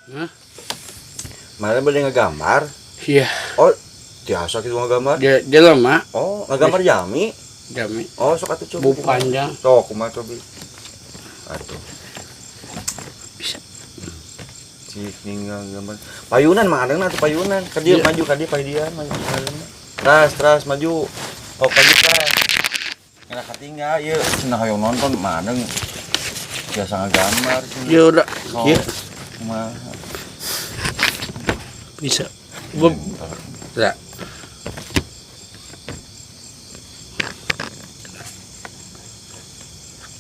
Hah? Mana bade ngagambar? Iya. Oh, tiasa kitu ngagambar? Dia dia lama. Oh, ngagambar jami. Jami. Oh, sok atuh coba. Bu panjang. Sok kumaha cobi. Atuh. Bisa. Cik ninggal gambar. Payunan mah adengna atuh payunan. Ka dieu Iya. maju ka dieu payunan maju. Teras, teras maju. Oh, maju teras. Kena katinggal ieu cenah hoyong nonton mah adeng biasa ngagambar cenah. Ya udah. Sok. Iya. Kumaha? Bisa. Bu. Ya.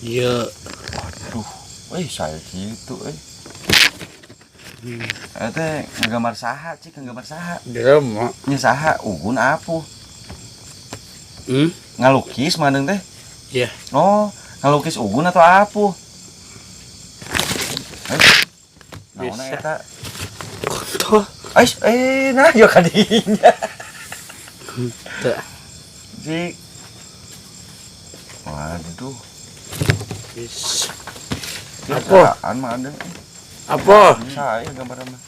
Iya. Aduh, saya gitu euy. Eta teh ngagambar saha, cik ngagambar saha? Jelema. Nya saha? Ugun apuh. Hmm? Ngalukis maneng teh? Iya. Oh, ngalukis ugun atau apuh? Eh, naon Bisa. eta? Kontol. Ais, nah yo kadinya. Teu. Cik. Waduh. Bisa. Apa? Apaan mah ada? Apa? Saya gambar mah.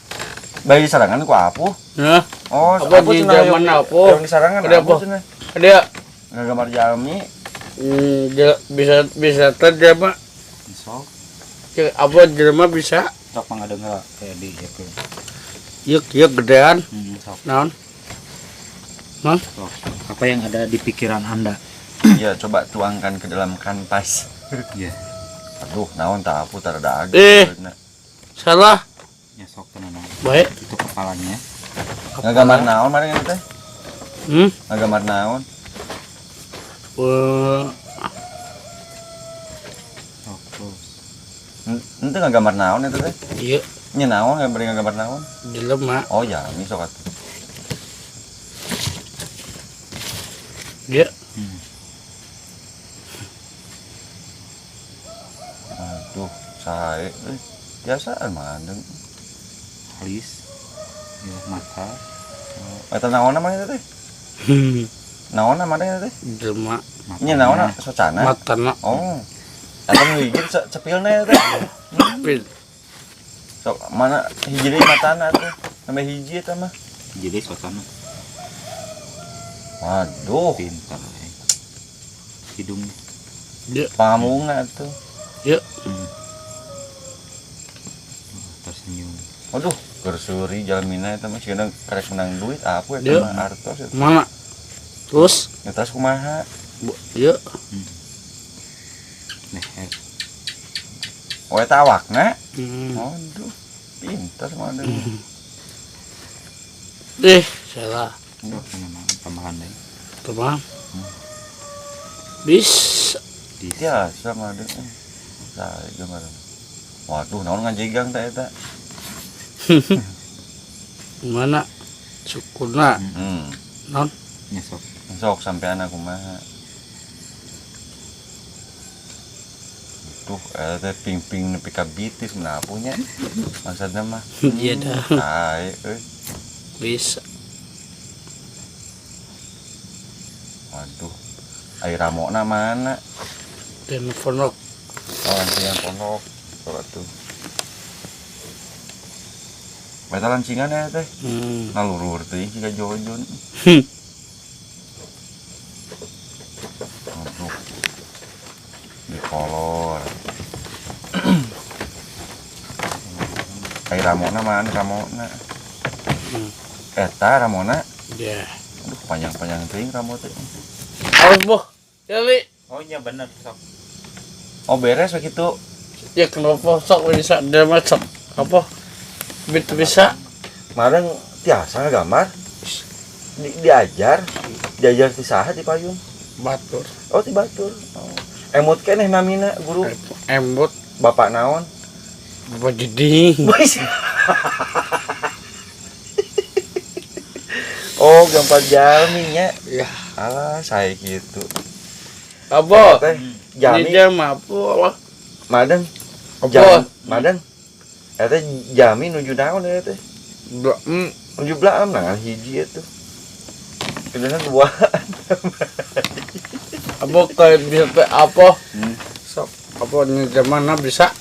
Bayi sarangan ku apuh. Nah, Oh, Apa di cenah zaman yang- apuh? Yang di sarangan Ada apuh apa? cenah. Ada Ngagambar jalmi. bisa bisa terjema. Sok, Apa jelema bisa? sok mangadeungna kayak di ieu. Yuk, yuk gedean. Sok, Naon? Hah? sok. Apa yang ada di pikiran Anda? Iya, coba tuangkan ke dalam kanvas. Iya. Aduh, naon tak apuh tarada age. Eh. Salah. Ya sok tenang. Baik. Itu kepalanya. Ngagambar naon mari teh? Hmm? Ngagambar naon? Sok terus. Ente ngagambar naon eta teh? Iya, Nya naon gambar ngagambar naon? jelema. Oh, jalmi sok atuh. Dia Aduh, sae euy. Biasaan mah andeng. Alis. Ya, mata. Eta naon namanya teh? Naon namanya teh? Jelema. Matanya. Nya naon socana? Matana. Oh. Eta nu hiji cepilna ya teh. Pil. Sok mana hiji deui matana teh? Sampai hiji eta mah. Jadi socana Waduh, pintar. Hidungnya. Dia pamungna tuh. ya Tersenyum. Waduh, gersuri jalmina eta mah sigana karek menang duit apa eta Dia. mah artos eta. mana? Terus Eta kumaha? Ya Leher. Oh eta awakna? Hmm. Waduh, pinter mah ada. Salah. Sok tenang tambahan deui. Teman. Bisa. Biasa mah ada. Sae gambar. Waduh, naon ngajegang teh eta? Mana? Sukuna. Non. Ya sok. Sok sampean aku kumaha. Tuh, eta teh ping-ping nepi ka bitis menapunya. Maksudna mah. Iya dah. Sae euy. Bisa. Waduh. Ai ramona mana? Dan pondok. Oh, lancingan pondok. Sok atuh. Beta lancingan ya teh. Ngalurur teh jiga jojon. Aduh. Di kolor. Ai ramona mana ramona? Eta ramona. Ya. Aduh, panjang-panjang teuing rambut teh. Awas boh. Ya, Li. Oh iya bener sok. Oh, beres begitu. Ya kenapa sok bisa dia macam apa? Bisa. Marang tiasa ngagambar. Diajar, diajar ti saha ti payun? Batur. Oh, ti batur. Oh. Emut keneh namina guru. Emut. Bapak naon? Bapak jeding. Oh, gambar jalmi nya. Ya. Alah, saya gitu. Apa? Teh, jami. Ini jam apa? Madeng. Apa? Jam, madeng. Eta jami nuju naon eta teh? Blaem. Nuju blaem nah hiji eta. Kedana dua. Apa kayak bisa teh apa? Sok apa ini mana bisa?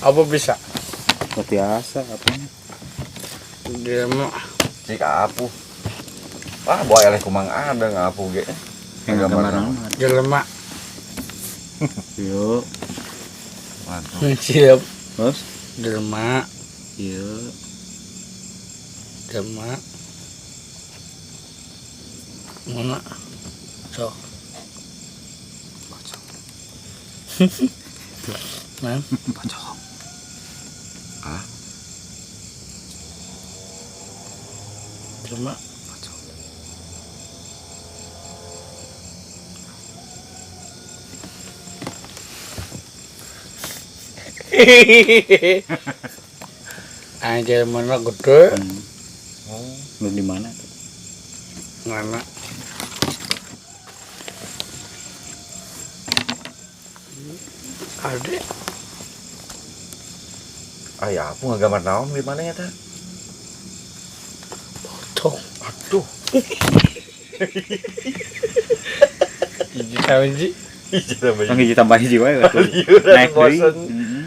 Apa bisa? Biasa apa? Jelema. Cik apuh. Ah, bawa eleh kumang ada ngapuh ge. Yang Gambar gambar naon? naon? Jelema. Yuk, Waduh. Siap. terus? Jelema, Yuk. jelema. Mana? Sok. Pocong. Nah, Pocong. Ah? jelema. Pocong. Anjir mana gede? Hmm. Lu di mana tuh? Mana? Ade. Ah ya, apuh ngagambar naon di mana ya teh? Pocong. Aduh. Hiji tahun sih. Hiji tambah Tong hiji tambah hiji wae atuh. Liuran Naik deui. bosen. Heeh.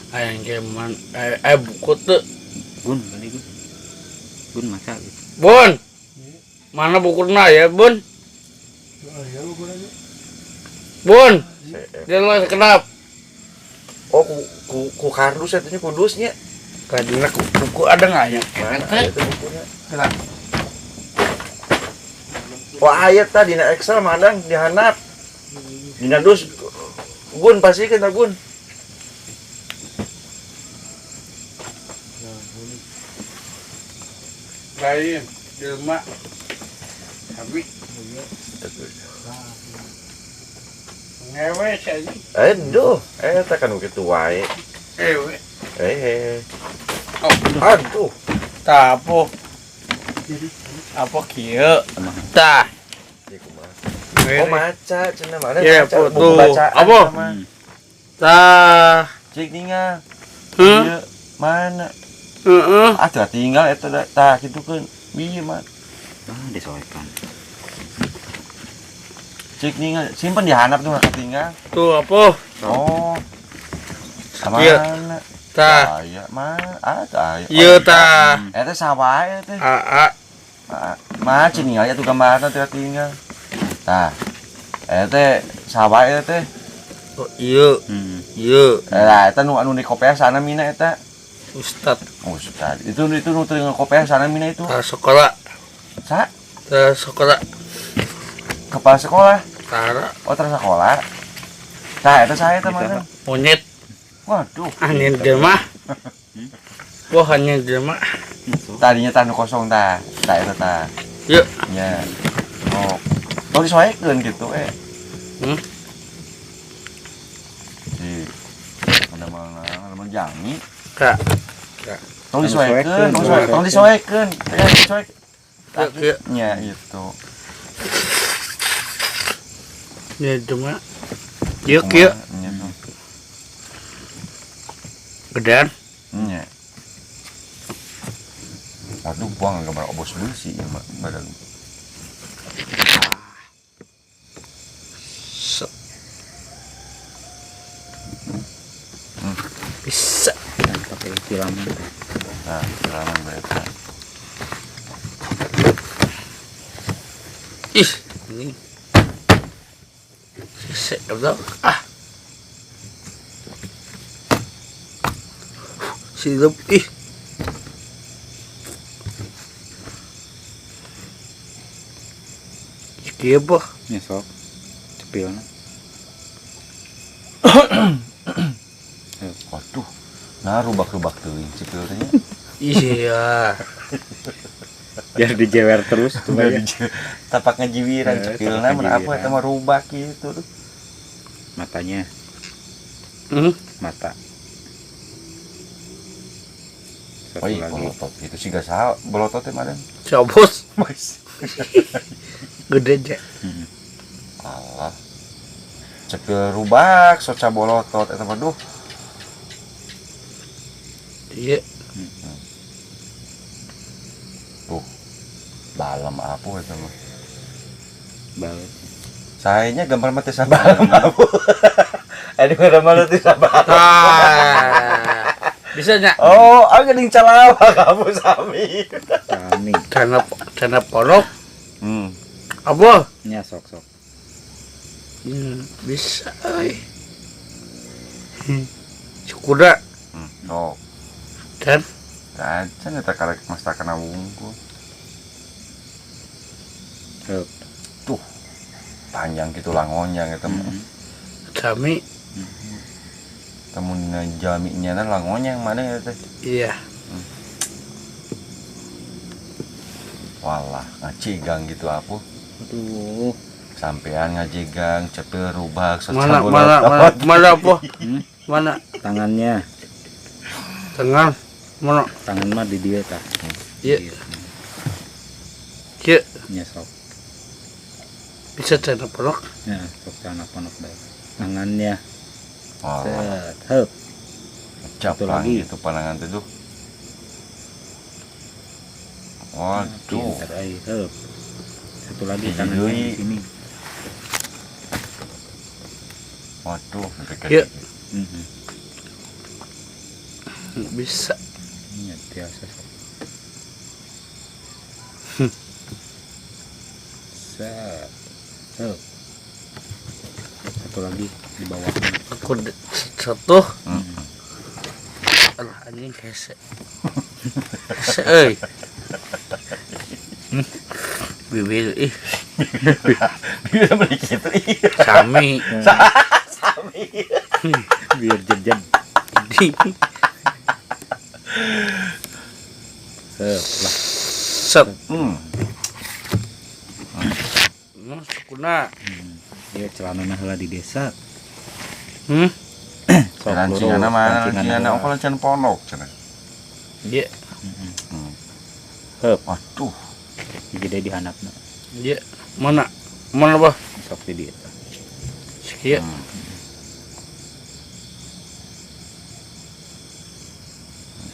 Ayang jerman buku tuh. Gun kali gun. Gun masa gitu. Bun. Mana bukunya ya, Bun? Bun, dia lo kenap. Oh, ku kardus eta nya kudusnya. Kadina buku ada nggak ya? Mana aya teh bukunya? Kenap. Wah, aya tah dina Excel madang dihandap. Dina dus Gun pasti kena Gun. Lain, jelema. Tapi ngewe sih. Aduh, eta kan kitu wae. Ewe. Eh. Oh, Aduh. tah apa? Apa kieu? Tah. Ieu kumaha? Oh, maca cenah mana Iya, maca buku tuh. bacaan Apa? sama. Hmm. Tah. Cik ningal. Hah? Ieu mana? Heeh. Ah, teu tinggal eta da tah kitu keun. Bieu mah. Ah, disoekan. Cik ningal, simpen di handap tuh nggak ketinggal. Tuh apa? Oh. Sama Iya. mana? Tah. Aya mah, ah tah aya. Ieu tah. Eta sawae teh. A a. Ah, mah cik ningal ya tuh gambarna teu tinggal. Tah. Eta teh sawae teh. Oh, ieu, Hmm. ieu. Lah eta nu anu di kopea sana mina eta. Ustad Oh, Ustad. Itu nu teu ngakopea sana mina itu. tah sekolah, Sa tah sekolah. kepala sekolah. Tara Oh, terus sekolah. Tah eta saya teh mana? monyet Waduh. anjing jelema. Wah, anjing jelema. Tadinya tah nu kosong tah. Tah eta tah. Yuk. Nya. Oh. Tong disoekeun gitu eh. Hmm? Di mana mana mana jangi. Kak, Tong disoekeun, tong Tong tong disoekeun. Eh, disoek. Yuk, yuk. Nya gitu. Ya jelema. Yuk, yuk. Nya tuh. Gedean. Nya. Waduh, buang gambar obos beusi ya badan. Set. Bisa. Pakai filamen. Nah, filamen berarti. Ih, ini. Sik, goblok. Ah. Silup ih. Kieu boh. Ya sok. Cepilna. Waduh. Nah, rubak-rubak teuing cepil teh nya. Iya. Biar dijewer terus tuh ya. Tapak ngajiwiran Eh, cepilna tapak mun apa ngajiwiran. eta mah rubak gitu tuh. Matanya, mata. Satu Oh iya, lagi. bolotot gitu sih gak salah bolotot teh madan. Cobos Mas. gede aja. Hmm. Alah. Cepil rubak, soca bolotot eta mah duh. Iya. Balem apa eta mah. Balik. Sayanya gambar mah teh sabalem apa. Aduh gambar mah teh sabalem. Ah. Bisa nya? Oh, aku geuning calawak kamu sami. Sami. Cana ponok. Apa? Nya sok-sok. Bisa euy. Kuda. Sok. Dan Cacan eta karek mastakana wungkul. Heup. Tuh. Panjang gitu langonyang eta mah. Sami. Temu dina jalmi nyana langonyang mana ya teh? Iya. Walah, ngacigang gitu apa? Aduh. Sampean ngajigang, cepil rubak, Mana mana mana mana apa? Mana Tangannya. Tangan. Mana? Tangan mah di dieu tah. Iya. Kieu. Nya sok. Bisa cana ponok? Ya, sok cana ponok bae. Tangannya. Walah. Set. Heup. Satu lagi. Itu pandangan tuh. Waduh. Pintar euy, heup. Satu lagi tangannya di sini. Waduh, Iya. Bisa. Iya, biasa sok. Set. Heup. Satu lagi di bawah. Aku satu. Alah anjing hese. Hese euy. Bibir ih. Bibir beli gitu ih. Sami. Sami. Biar jejen. Heup lah. Set. Sukuna. Ieu celanana heula di desa. Hmm? Sok Lancinganna lurus, mana? Lancinganna heula. oh lancingan pondok cenah. Iya. Heup. Waduh. Hiji deui di handapna. Iya. Mana? Mana bah? Sok di dieu tah. Sakieu.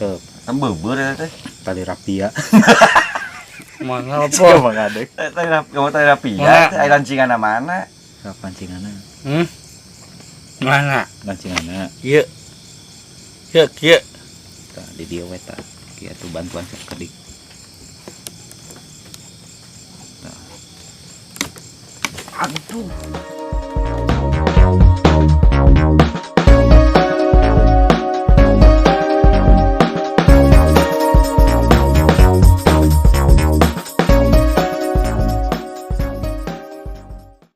Heup. Kan beubeur ya teh. Tali rapia. Mana apa? Ngadeg. Tali rapi, kamu tali rapi Mana? ya, teh lancinganna mana? Sok lancinganna. Hmm? Mana? Lancinganna. Iya. Iya, kieu. Tah di dieu we tah. Kieu atuh bantuan sakedik. Tah. Aduh.